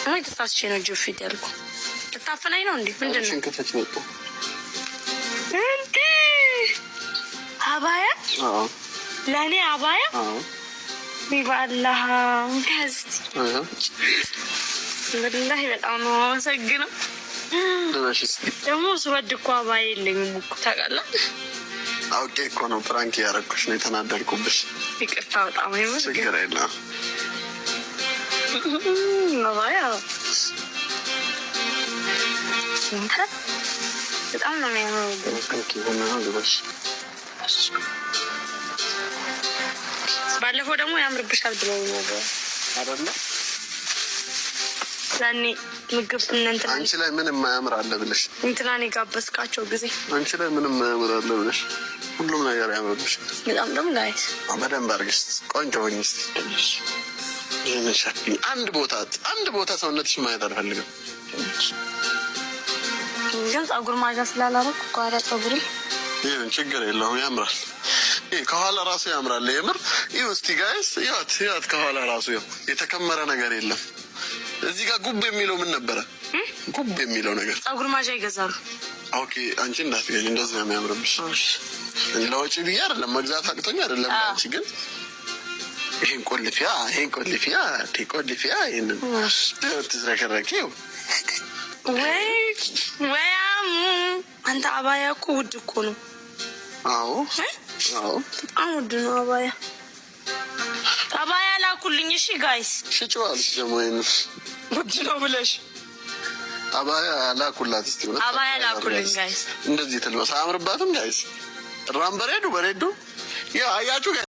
ወይ ተሳስቼ ነው ጆፊት ያልኩ። ልታፈናኝ ነው እንዴ? ምንድን ነው እንዴ? አባያ ለእኔ አባያ ባላህ ወላሂ በጣም ነው አመሰግነው። ደግሞ ስወድ እኮ አባያ የለኝም እኮ ታውቃለህ። አውቄ እኮ ነው prank ያደረኩሽ ነው የተናደድኩብሽ። ይቅርታ በጣም ችግር የለም። አባያ በጣም ነው የሚያምረው። ባለፈው ደግሞ ያምርብሻል ብለው ነበር አይደለ? ያኔ ምግብ እንትና አንቺ ላይ ምንም ማያምር አለ ብለሽ እንትናን የጋበዝካቸው ጊዜ አንቺ ላይ ምንም ማያምር አለ ብለሽ ሁሉም ነገር ያምርብሽ። በጣም ደግሞ guys በደንብ አድርገሽ ቆንጆ ሆኝ እስኪ። ይህንን ሸፍኝ። አንድ ቦታ አንድ ቦታ ሰውነትሽ ማየት አልፈልግም። ግን ጸጉር ማጃ ስላላረኩ ከኋላ ጸጉር ይህን ችግር የለውም ያምራል። ይህ ከኋላ ራሱ ያምራል። የምር ይህ እስቲ guys ያት ያት ከኋላ ራሱ ይኸው የተከመረ ነገር የለም። እዚህ ጋር ጉብ የሚለው ምን ነበረ? ጉብ የሚለው ነገር ጸጉር ማጃ ይገዛሉ። Okay፣ አንቺ እንዳትገዢ፣ እንደዚህ ነው የሚያምርብሽ። ለወጪ ብዬ አይደለም መግዛት አቅቶኝ አይደለም። አንቺ ግን ይሄን ቆልፊያ፣ ይሄን ቆልፊያ፣ ቆልፊያ፣ ይሄንን ትዝረከረኪው ወይ ወይ አሙ አንተ አባያ እኮ ውድ እኮ ነው። አዎ አዎ፣ በጣም ውድ ነው አባያ። አባያ ላኩልኝ። እሺ guys ሽጪው አለች ደግሞ ይሄንን ውድ ነው ብለሽ አባያ ላኩላት እስቲ። አባያ ላኩልኝ guys። እንደዚህ ትልበስ አያምርባትም guys? ራም በሬዱ በሬዱ ያ አያችሁ።